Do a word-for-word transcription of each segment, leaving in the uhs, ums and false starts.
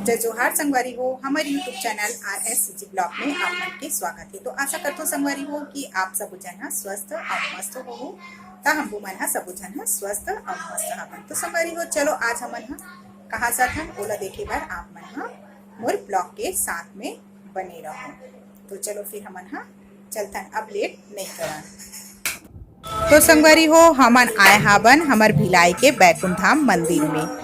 जय जोहार संगवारी हो, हमर YouTube channel R S C G blog में आप मन के स्वागत है। तो आशा करथों संगवारी हो कि आप सब झन ह स्वस्थ अउ मस्त होहू। त हमू मन ह सब झन ह स्वस्थ अउ मस्त हवन। तो संगवारी हो, चलो आज हमन ह कहाँ जाथन ओला देखे बर आप मन ह मोर ब्लॉग के साथ में बने रहो। तो चलो फिर हमन ह चलथन, अब लेट नहीं करन। तो संगवारी हो, हमन आए हाबन हमर भिलाई के बैकुंठ धाम मंदिर में।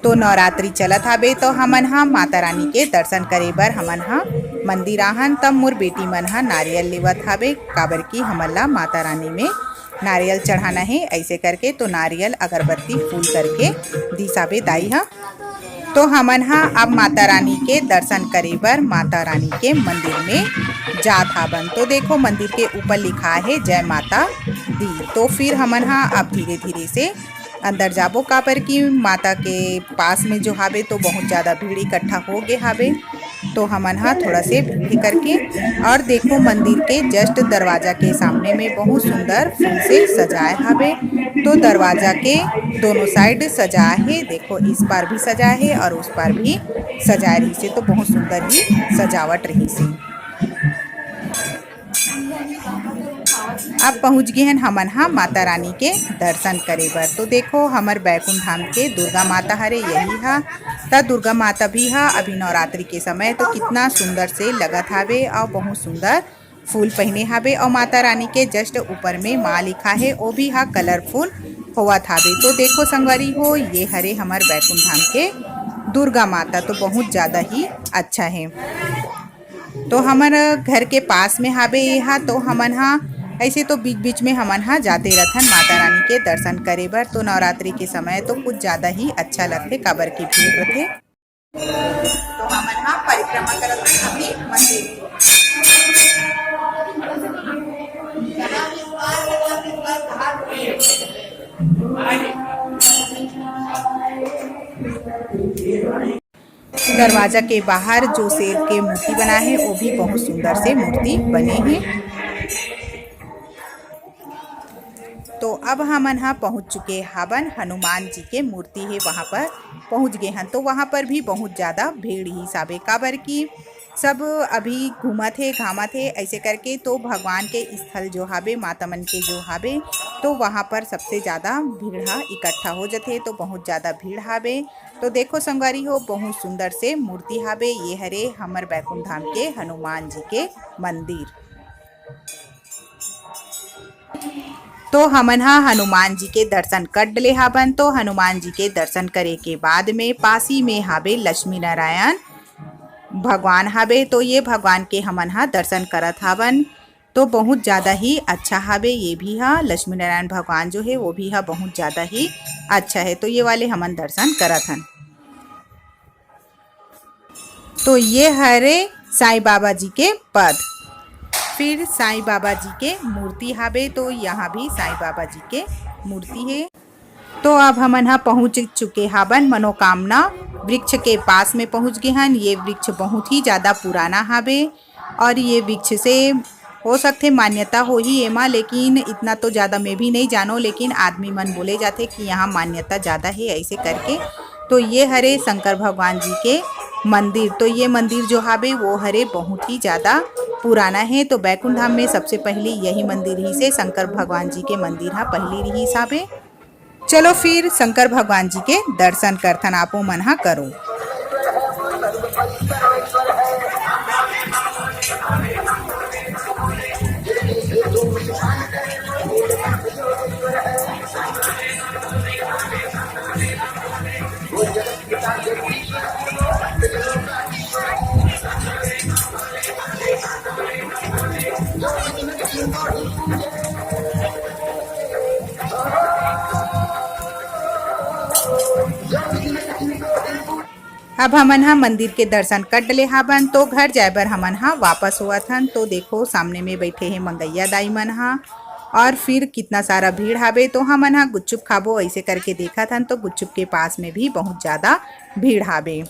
तो नवरात्रि चलत हाबे, तो हमन ह माता रानी के दर्शन करे बर हमन ह मंदिर आहन। तब मोर बेटी मन ह नारियल लेवत हाबे, काबर कि हमन ला माता रानी में नारियल चढ़ाना हे, ऐसे करके। तो नारियल, अगरबत्ती, फूल करके दिसाबे दाई ह। तो हमन ह अब माता रानी के दर्शन करे बर माता रानी के मंदिर में जात हाबन। तो देखो, मंदिर के ऊपर लिखा है जय माता दी। तो फिर हमन ह अब धीरे धीरे से अंदर जाबो, काबर कि माता के पास में जो हाबे तो बहुत ज्यादा भीड़ इकट्ठा हो गे हाबे। तो हमन ह थोड़ा से भीड़ करके, और देखो, मंदिर के जस्ट दरवाजा के सामने में बहुत सुंदर फूल से सजाए हाबे। तो दरवाजा के दोनों साइड सजाए हे, देखो, इस पार भी सजाए हे और उस पार भी सजाए रहिसे, तो बहुत सुंदर ही सजावट रहिसे। अब पहुंच गे हन हमन ह माता रानी के दर्शन करे बर। तो देखो, हमर बैकुंठ धाम के दुर्गा माता हरे, यही ह। त दुर्गा माता भी ह अभी नवरात्रि के समय तो कितना सुंदर से लगत हावे और बहुत सुंदर फूल पहिने हाबे और माता रानी के जस्ट ऊपर में माँ लिखा है, वो भी हा कलरफुल होवत हाबे। तो देखो संगवारी हो, ये हरे हमर बैकुंठ धाम के दुर्गा माता, तो बहुत ज्यादा ही अच्छा है। तो हमर घर के पास में हाबे ये हा, तो हमन हा ऐसे तो बीच बीच में हमन हा जाते रथन माता रानी के दर्शन करे बर। तो नवरात्रि के समय तो कुछ ज्यादा ही अच्छा लगथे, काबर की भीड़ रथे। तो हमन ह परिक्रमा करत हन अभी मंदिर के। दरवाजा के बाहर जो शेर के मूर्ति बना है, वो भी बहुत सुंदर से मूर्ति बने है। तो अब हमन ह पहुंच चुके हाबन, हनुमान जी के मूर्ति है, वहां पर पहुंच गए हन। तो वहां पर भी बहुत ज्यादा भीड़ ही साबे, काबर कि सब अभी घूमत हे, घामत हे, ऐसे करके। तो भगवान के स्थल जो हाबे, माता मन के जो हाबे, तो वहां पर सबसे ज्यादा भीड़ हा इकट्ठा हो जथे, तो बहुत ज्यादा भीड़ हाबे। तो देखो संगवारी हो, बहुत सुंदर से मूर्ति हाबे। ये हरे हमर बैकुंठ धाम के हनुमान जी के मंदिर। तो हमन ह हनुमान जी के दर्शन कर डले हाबन। तो हनुमान जी के दर्शन करे के बाद में पासी में हाबे लक्ष्मी नारायण भगवान हाबे। तो ये भगवान के हमन ह दर्शन करत हाबन। तो बहुत ज्यादा ही अच्छा हाबे। ये भी हा लक्ष्मी नारायण भगवान जो है, वो भी हा बहुत ज्यादा ही अच्छा है। तो ये वाले हमन दर्शन करत हन। तो ये हरे साईं बाबा जी के पद, फिर साईं बाबा जी के मूर्ति हाबे। तो यहाँ भी साईं बाबा जी के मूर्ति है। तो अब हमन ह पहुंच चुके हाबन मनोकामना वृक्ष के पास में पहुंच गए हन। ये वृक्ष बहुत ही ज्यादा पुराना हाबे और ये वृक्ष से हो सकथे मान्यता होही एमा, लेकिन इतना तो ज्यादा मैं भी नहीं जानो, लेकिन आदमी मन बोले जाथे कि यहाँ मान्यता ज्यादा है ऐसे करके। तो ये हरे शंकर भगवान जी के मंदिर। तो ये मंदिर जो हाबे वो हरे बहुत ही ज्यादा पुराना है। तो बैकुंठ धाम में सबसे पहले यही मंदिर ही से शंकर भगवान जी के मंदिर हा पहली रही हाबे। चलो फिर शंकर भगवान जी के दर्शन करथन, आपो मन हा करो। अब हमन ह मंदिर के दर्शन कर डले हाबन, तो घर जाए बर हमन ह वापस होवत हन। तो देखो, सामने में बैठे हे मंगैया दाई मन ह, और फिर कितना सारा भीड़ हाबे। तो हमन ह गुपचुप खाबो ऐसे करके देखत हन, तो गुपचुप के पास में भी बहुत ज्यादा भीड़ हाबे।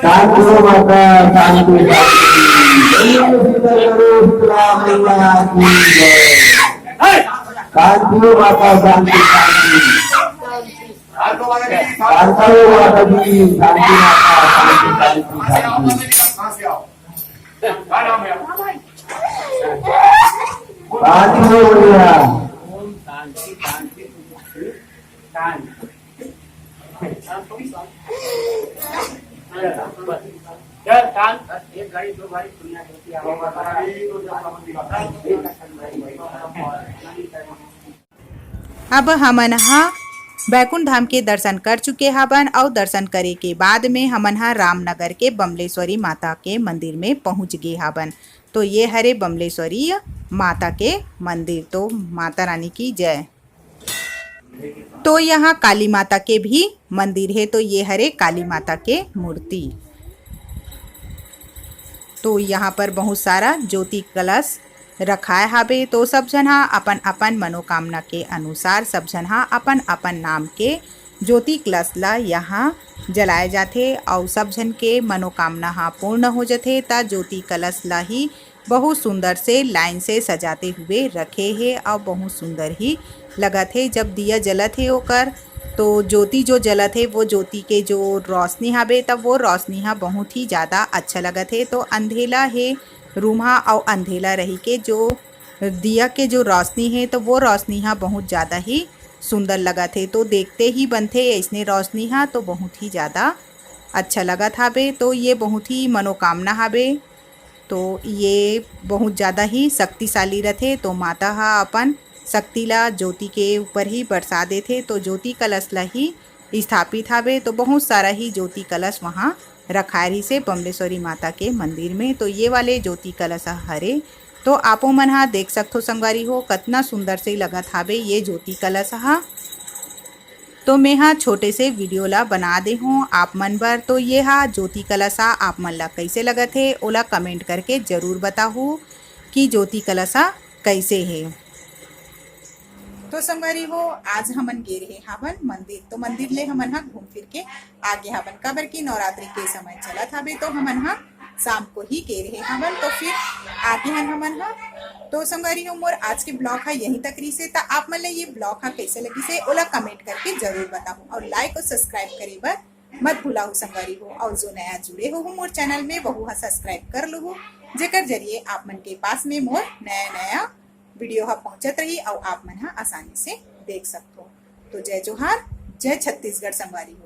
शांति हो माता, शांति, शांति। बोलो शीतला मैया की जय। शांति हो माता, शांति, शांति। शांति हो माता जी, शांति माता, शांति, शांति, शांति। शांति हो भैया। अब हमन ह बैकुंठ धाम के दर्शन कर चुके हावन, अउ दर्शन करे के बाद में हमन ह रामनगर के बमलेश्वरी माता के मंदिर में पहुंच गे हावन। तो ये हरे बमलेश्वरी माता के मंदिर। तो माता रानी की जय। तो यहाँ काली माता के भी मंदिर हे। तो ये हरे काली माता के मूर्ति। तो यहाँ पर बहुत सारा ज्योति कलश रखाए हाबे। तो सब झन हा अपन अपन मनोकामना के अनुसार, सब झन हा अपन अपन नाम के ज्योति कलश ला यहाँ जलाए जाथे, अउ सब झन के मनोकामना हा पूर्ण हो जथे। त ज्योति कलश ला ही बहुत सुंदर से लाइन से सजाते हुए रखे हे, अउ बहुत सुंदर ही लगत हे। जब दिया जलत हे ओकर, तो ज्योति जो जलत हे, वो ज्योति के जो रोशनी हाबे, तब वो रोशनी हा बहुत ही ज्यादा अच्छा लगत हे। तो अंधेला हे रूम हा, अउ अंधेला रही के जो दिया के जो रोशनी हे, तो वो रोशनी हा बहुत ज्यादा ही सुंदर लगत हे। तो देखते ही बनथे ऐसने रोशनी हा, तो बहुत ही ज्यादा अच्छा लगत हाबे। तो ये बहुत ही मनोकामना हाबे। तो ये बहुत ज्यादा ही शक्तिशाली रथे। तो माता हा अपन शक्ति ला ज्योति के ऊपर ही बरसा देथे। तो ज्योति कलश ला ही स्थापित हावे, तो बहुत सारा ही ज्योति कलश वहाँ रखाए रहिसे बमलेश्वरी माता के मंदिर में। तो ये वाले ज्योति कलश ह हरे, तो आपो मन हा देख सकथो संगवारी हो, कतना सुंदर से लगत हावे ये ज्योति कलश हा। तो मैं हा छोटे से वीडियो ला बना दे हूँ आप मन बर। तो ये हा ज्योति कलश हा, आप मन ला कैसे लगत हे, ओला कमेंट करके जरूर बताहू कि ज्योति कलश हा कैसे हे। तो संगवारी हो, आज हमन गे रहे हावन मंदिर। तो मंदिर ले हमन हा घूम फिर के आगे हावन, काबर कि नवरात्रि के समय चलत हावे, तो हमन हा शाम को ही गे रहे हावन। तो फिर आगे हन हमन हा। तो संगवारी हो, मोर आज के ब्लॉग हा यहीं तक रहिसे। त आप मन ले ये ब्लॉग हा कैसे लगिसे, ओला कमेंट करके जरूर बताहू, और लाइक और सब्सक्राइब करे बर मत भुलाहू संगवारी हो, अउ जो नया जुड़े हो मोर चैनल में, वहू ह सब्सक्राइब कर लूहू, जेकर जरिए आप मन के पास में मोर नया नया वीडियो ह पहुंचत रही अउ आप मन ह आसानी से देख सकथो। तो जय जोहार, जय छत्तीसगढ़ संगवारी हो।